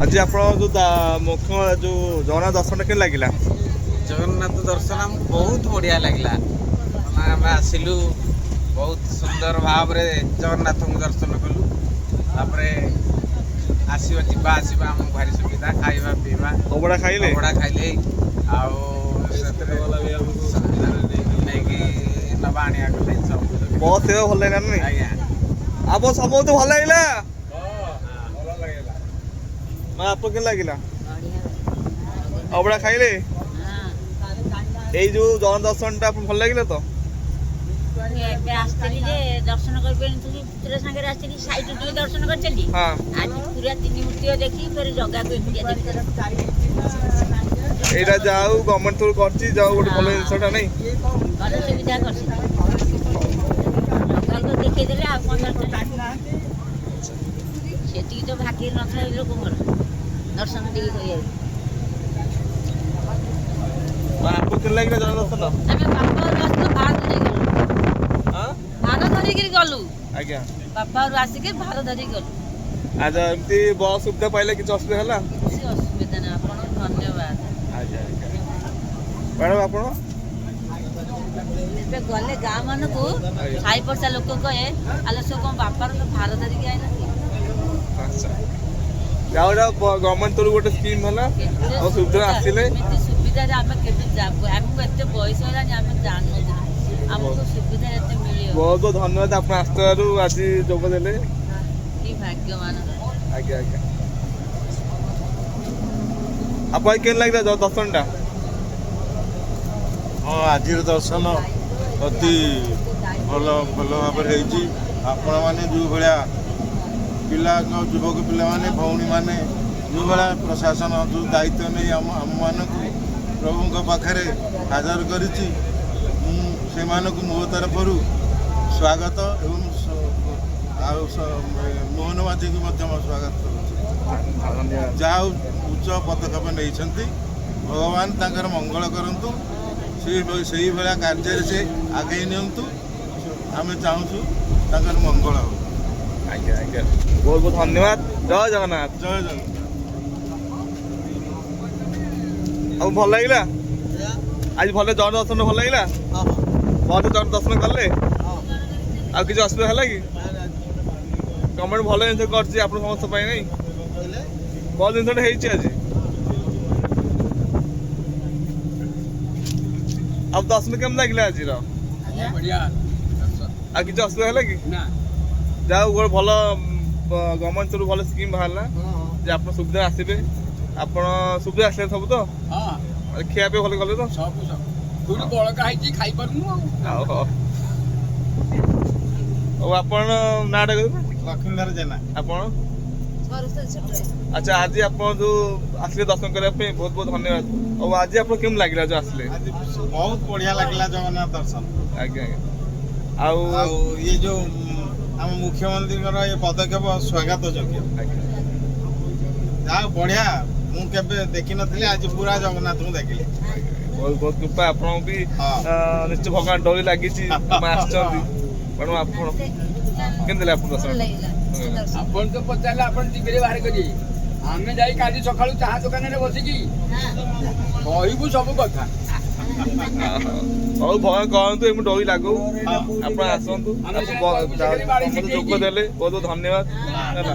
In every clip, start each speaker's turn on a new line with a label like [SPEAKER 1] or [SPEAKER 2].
[SPEAKER 1] ଆଜି ଆପଣ ଯୋଉ ମୁଖ୍ୟ ଯୋଉ ଜଗନ୍ନାଥ ଦର୍ଶନଟା କେମିତି ଲାଗିଲା?
[SPEAKER 2] ଜଗନ୍ନାଥ ଦର୍ଶନ ଆମକୁ ବହୁତ ବଢ଼ିଆ ଲାଗିଲା। ମାନେ ଆମେ ଆସିଲୁ, ବହୁତ ସୁନ୍ଦର ଭାବରେ ଜଗନ୍ନାଥଙ୍କୁ ଦର୍ଶନ କଲୁ। ତାପରେ ଆସିବା ଯିବା ଆସିବା ଆମକୁ ଭାରି ସୁବିଧା, ଖାଇବା ପିଇବା।
[SPEAKER 1] ଅବଢ଼ା ଖାଇଲେ?
[SPEAKER 2] ଅବଢ଼ା ଖାଇଲେ, ଆଉ ସେଥିରେ ନେଇକି ନବା ଆଣିବା କଲେ ସବୁ।
[SPEAKER 1] ବସ୍ ସେବା ଭଲ ଲାଗିଲା ନା ନାଇଁ?
[SPEAKER 2] ଆଜ୍ଞା।
[SPEAKER 1] ଆପଣ ସମସ୍ତଙ୍କୁ ଭଲ ଲାଗିଲା? ମା, ଆପଣ କେମିତି ଲାଗିଲା? ଅବଢ଼ା ଖାଇଲେ? ଏଇ ଯୋଉ ଜଗନ୍ନାଥ ଦର୍ଶନଟା ଆପଣ ଭଲ ଲାଗିଲା ତ?
[SPEAKER 3] ମୁଁ ଏବେ ଆସିଥିଲି ଯେ ଦର୍ଶନ କରିପାରିନଥିଲି। ପୁତୁରା ସାଙ୍ଗରେ ଆସିଥିଲି, ସାଇଟରୁ ଟିକେ ଦର୍ଶନ କରିଥିଲି। ଆଜି ପୁରା ତିନି ମୂର୍ତ୍ତି ଦେଖି ଫେରେ ଜଗାକୁ ଏକୁଟିଆ ଦେଖିଥିଲି।
[SPEAKER 1] ଏଇଟା ଯାହା ହଉ ଗଭର୍ଣ୍ଣମେଣ୍ଟ ଥ୍ରୁ କରିଛି, ଯାଉ ଗୋଟେ ଭଲ ଜିନିଷଟା ନାଇଁ?
[SPEAKER 3] ଭଲ ସୁବିଧା କରିଛି, ଜଗାକୁ ଦେଖେଇଦେଲେ, ଆଉ କଣ ଦରକାର? ସେତିକି ତ ଭାଗ୍ୟ ନଥାଏ ଲୋକଙ୍କର ଦର୍ଶନ ଟିକେ କରିବାକୁ।
[SPEAKER 1] ମା, ଆପଣଙ୍କୁ କେମିତି ଲାଗିଲା ଜଗନ୍ନାଥ ଦର୍ଶନ?
[SPEAKER 4] ଆମେ ବାପା ଘରୁ ଆସିଲୁ, ଭାର ଧରିକି ଗଲୁ।
[SPEAKER 1] ହଁ।
[SPEAKER 4] ଭାର ଧରିକିରି ଗଲୁ। ବାପା ଘରୁ ଆସିକି ଭାର ଧରିକି ଗଲୁ।
[SPEAKER 1] ଆଚ୍ଛା, ଏମିତି ବସ୍ ସୁବିଧା ପାଇଲେ କିଛି ଅସୁବିଧା ହେଲା?
[SPEAKER 4] କିଛି ଅସୁବିଧା ନାହିଁ, ଆପଣଙ୍କୁ ଧନ୍ୟବାଦ।
[SPEAKER 1] ଆଜ୍ଞା, ମ୍ୟାଡ଼ାମ, ଆପଣ?
[SPEAKER 4] ଏବେ ଗଲେ ଗାଁ ମାନଙ୍କୁ ସାହି ପଡ଼ିଶା ଲୋକ କହେ, ଆଲୋ ସବୁ କଣ ବାପାର ସବୁ ଭାର ଧରିକି ଆଇନାନ୍ତି?
[SPEAKER 1] ଆଚ୍ଛା, ଯାଉ ଏଇଟା ଗଭର୍ଣ୍ଣମେଣ୍ଟ ଥ୍ରୁ ଗୋଟେ ସ୍କିମ୍ ହେଲା
[SPEAKER 4] କେତେ
[SPEAKER 1] ଆଉ ସୁବିଧା ଆସିଲେ।
[SPEAKER 4] ଏମିତି ସୁବିଧାରେ ଆମେ କେବେ ଯାବୁ? ଆମକୁ ଏତେ ବୟସ ହେଲାଣି, ଆମେ ଜାଣିନଥିଲୁ ଆମକୁ ସୁବିଧା ଏତେ ମିଳିବ।
[SPEAKER 1] ବହୁତ ବହୁତ ଧନ୍ୟବାଦ, ଆପଣ ଆସିଥିବାରୁ ଆଜି ଯୋଗ ଦେଲେ।
[SPEAKER 4] କି ଭାଗ୍ୟମାନ!
[SPEAKER 1] ଆଜ୍ଞା, ଆପଣ କେମିତି ଲାଗିଲା ଦର୍ଶନଟା?
[SPEAKER 5] ହଁ, ଆଜିର ଦର୍ଶନ ଅତି ଭଲ ଭଲ ଭାବରେ ହେଇଛି। ଆପଣମାନେ ଯେଉଁ ଭଳିଆ ପିଲା, ଯୁବକ ପିଲାମାନେ, ଭଉଣୀମାନେ, ଯେଉଁଭଳିଆ ପ୍ରଶାସନ ଯେଉଁ ଦାୟିତ୍ୱ ନେଇ ଆମମାନଙ୍କୁ ପ୍ରଭୁଙ୍କ ପାଖରେ ହାଜର କରିଛି, ମୁଁ ସେମାନଙ୍କୁ ମୋ ତରଫରୁ ସ୍ୱାଗତ ଏବଂ ଆଉ ମୋହନ ମାଝୀଙ୍କୁ ମଧ୍ୟ ମୁଁ ସ୍ୱାଗତ କରୁଛି।
[SPEAKER 1] ଧନ୍ୟବାଦ।
[SPEAKER 5] ଯାହା ହଉ, ଉଚ୍ଚ ପଦକ୍ଷେପ ନେଇଛନ୍ତି, ଭଗବାନ ତାଙ୍କର ମଙ୍ଗଳ କରନ୍ତୁ। ସେଇଭଳିଆ କାର୍ଯ୍ୟରେ ସେ ଆଗେଇ ନିଅନ୍ତୁ। ଆମେ ଚାହୁଁଛୁ ତାଙ୍କର ମଙ୍ଗଳ ହଉ।
[SPEAKER 1] ଆଜ୍ଞା, ବହୁତ ବହୁତ ଧନ୍ୟବାଦ। ଜୟ ଜଗନ୍ନାଥ।
[SPEAKER 5] ଜୟ ଜଗନ୍ନାଥ।
[SPEAKER 1] ଆଉ ଭଲ ଲାଗିଲା ଆଜି? ଭଲ ଜଗନ୍ନାଥ ଦର୍ଶନ ଭଲ ଲାଗିଲା? ବହୁତ ଜଗନ୍ନାଥ ଦର୍ଶନ କଲେ, ଆଉ କିଛି ଅସୁବିଧା ହେଲା କି? ଗଭର୍ଣ୍ଣମେଣ୍ଟ ଭଲ ଜିନିଷ କରିଛି ଆପଣ ସମସ୍ତ ପାଇଁ ନାଇଁ? ଭଲ ଜିନିଷଟା ହେଇଛି ଆଜି। ଆଉ ଦର୍ଶନ କେମିତି ଲାଗିଲା ଆଜିର?
[SPEAKER 2] ବଢ଼ିଆ।
[SPEAKER 1] ଆଉ କିଛି ଅସୁବିଧା ହେଲା କି?
[SPEAKER 2] ନା।
[SPEAKER 1] ଯାହା ହଉ, ଗୋଟେ ଭଲ ଗଭର୍ଣ୍ଣମେଣ୍ଟ ଥ୍ରୁ ଭଲ ସ୍କିମ୍ ବାହାରିଲା ଯେ ଆପଣ ସୁବିଧା ଆସିବେ। ଆପଣ ସୁବିଧା ଆସିଲେ ସବୁ ତ?
[SPEAKER 2] ହଁ।
[SPEAKER 1] ଆଉ ଖିଆ ପିଆ ଭଲ କଲେ ତ?
[SPEAKER 2] ସବୁ ସବୁ, କୋଉଠି ବଳକା ହେଇଛି ଖାଇପାରୁନୁ ଆଉ।
[SPEAKER 1] ଆଉ ହଉ ହଉ, ଆପଣ ନାଁଟା କହିବେ?
[SPEAKER 5] ଲକ୍ଷ୍ମୀଧର ଜେନା।
[SPEAKER 1] ଆପଣ? ଆଚ୍ଛା, ଆଜି ଆପଣ ଯୋଉ ଆସିଲେ ଦର୍ଶନ କରିବା ପାଇଁ, ବହୁତ ବହୁତ ଧନ୍ୟବାଦ। ଆଉ ଆଜି ଆପଣ କେମିତି ଲାଗିଲା ଯୋଉ ଆସିଲେ?
[SPEAKER 5] ଆଜି ବହୁତ ବଢ଼ିଆ ଲାଗିଲା ଜଗନ୍ନାଥ ଦର୍ଶନ।
[SPEAKER 1] ଆଜ୍ଞା, ଆଉ
[SPEAKER 5] ଆଉ ଇଏ ଯୋଉ ଆମ ମୁଖ୍ୟମନ୍ତ୍ରୀଙ୍କର ଏ ପଦକ୍ଷେପ ସ୍ୱାଗତ ଯୋଗ୍ୟ। ଯାହା ହଉ, ବଢ଼ିଆ, ମୁଁ କେବେ ଦେଖିନଥିଲି, ଆଜି ପୁରା ଜଗନ୍ନାଥଙ୍କୁ ଦେଖିଲି।
[SPEAKER 1] ବହୁତ ବହୁତ କୃପା ଆପଣଙ୍କୁ ବି। ନିଶ୍ଚୟ ଭଗବାନ ଡୋରି ଲାଗିଛି, ଆପଣ ଆସିଛନ୍ତି। ମ୍ୟାଡ଼ାମ, ଆପଣ କେମିତି ହେଲା ଆପଣ ଦର୍ଶନ?
[SPEAKER 4] ଲାଗିଲା ଦର୍ଶନ।
[SPEAKER 2] ଆପଣ ତ ପଚାରିଲେ, ଆପଣ ଟିଭିରେ ବାହାର କରିବେ, ଆମେ ଯାଇ କାଲି ସକାଳୁ ଚାହା ଦୋକାନରେ ବସିକି କହିବୁ ସବୁ କଥା।
[SPEAKER 1] ହଉ, ଭଗବାନ କରନ୍ତୁ ଏମିତି ଡୋରି ଲାଗୁ, ଆପଣ ଆସନ୍ତୁ।
[SPEAKER 2] ଆମେ
[SPEAKER 1] ଆପଣ
[SPEAKER 2] କହିବୁ ସେখানে ବାଡ଼ି
[SPEAKER 1] ସମସ୍ତେ ଯୋଗ
[SPEAKER 2] ଛିଟେଇକି।
[SPEAKER 1] ଦେଲେ, ବହୁତ ବହୁତ ଧନ୍ୟବାଦ। ହେଲା।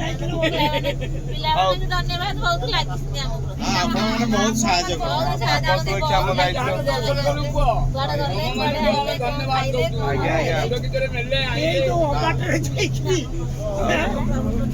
[SPEAKER 3] ପିଲାମାନଙ୍କୁ ଧନ୍ୟବାଦ, ବହୁତ ଲାଗିଛନ୍ତି ଆମକୁ।
[SPEAKER 5] ଆପଣମାନେ ବହୁତ ସାହାଯ୍ୟ କଲେ।
[SPEAKER 3] ବହୁତ ସାହାଯ୍ୟ।
[SPEAKER 1] ଆପଣ ସୁରକ୍ଷା ଆମ ଦାୟିତ୍ୱ।
[SPEAKER 2] ଦର୍ଶନ କଲୁ କୁହ।
[SPEAKER 3] କୁଆଡେ ଗଲେ, କୁଆଡେ ଆଇଲେ, କଣ
[SPEAKER 2] ଧନ୍ୟବାଦ
[SPEAKER 3] ଖାଇଲେ?
[SPEAKER 2] ଦଉଛୁ।
[SPEAKER 1] ଆଜ୍ଞା।
[SPEAKER 2] ସୁରକ୍ଷିତରେ ନେଲେ ଆଣିଲେ।